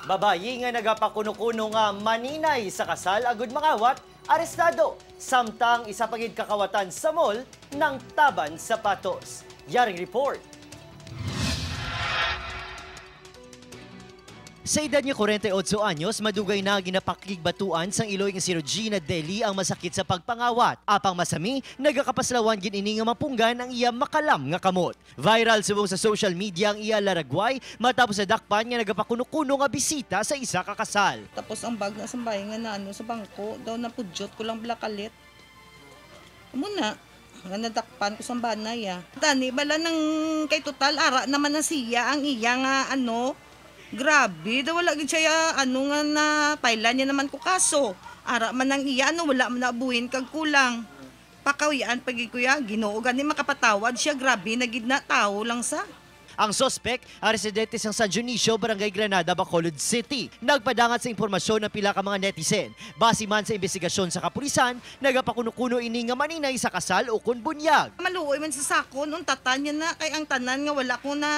Babayi nga nagapakuno-kuno nga maninay sa kasal agud mangawat, arestado. Samtang isa pa gid kakawatan sa mall ng taban sapatos. Yaring report. Sa edad niya 48 anyos, madugay na ginapakigbatuan sang iloy nga si Regina Deli ang masakit sa pagpangawat. Apang masami, nagakapaslawan gin ini nga mapunggan ang iya makalam nga kamot. Viral subong sa social media ang iya laragway matapos sa dakpan nga nagapakuno-kuno nga bisita sa isa ka kasal. Tapos ang bag na sa bahay nga na ano sa bangko, daw napudyot ko lang blakalit. Muna, nga nadakpan ko sa banay ah. Tani bala nang kay total ara naman na siya ang iya nga ano. Grabe, daw wala gid siya ano nga na paila niya naman ko kaso. Ara man ang iya ano wala man naabuhin kag kulang. Pakawian pagi kuya, Ginoo gani makapatawad siya, grabe na gid na tao lang sa. Ang sospek, ang residente sa San Dionisio, Barangay Granada, Bacolod City. Nagpadangat sa impormasyon ng pila ka mga netizen. Base man sa investigasyon sa kapulisan, nagapakuno-kuno ini nga maninay sa kasal o kun bunyag. Maluoy man sa sakon, untatan niya na kay ang tanan nga wala ko na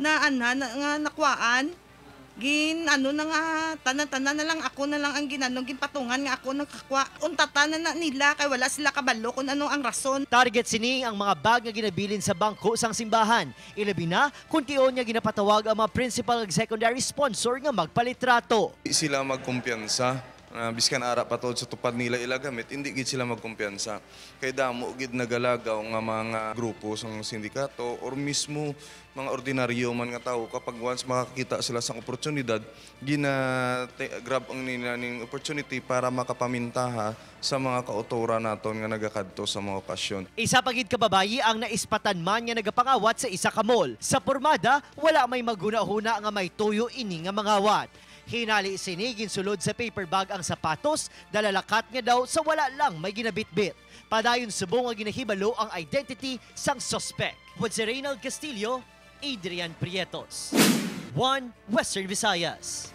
na ana na, nga nakuhaan. Gin ano na nga tanan-tanan na lang ako na lang ang ginano ginpatungan nga ako nagkakwa. Untatan na, na nila kay wala sila kabalo kung ano ang rason. Target sini ang mga bag nga ginabilin sa bangko sang simbahan. Ilabi na kung tion nga ginapatawag ang mga principal ag secondary sponsor nga magpalitrato. Di sila magkumpiyansa. Biskan ara pa tuod sa tupad nila ila gamit, hindi gid sila magkumpiyansa. Kay damo gid nagalagaw nga mga grupo sang sindikato or mismo mga ordinaryo man nga tao kapag once makakita sila sa oportunidad, gina grab ang nila ning opportunity para makapamintaha sa mga kautora naton nga nagakadto sa mga okasyon. Isa pa gid ka babayi ang naispatan man nga nagapangawat sa isa ka mall. Sa pormada, wala may maghuna-huna nga may tuyo ini nga mangawat. Hinali sini ginsulod sa paper bag ang sapatos, dalalakat nga daw sa wala lang may ginabitbit. Padayon subong nga ginahibalo ang identity sang suspect. With si Reynald Castillo, Adrian Prietos. One Western Visayas.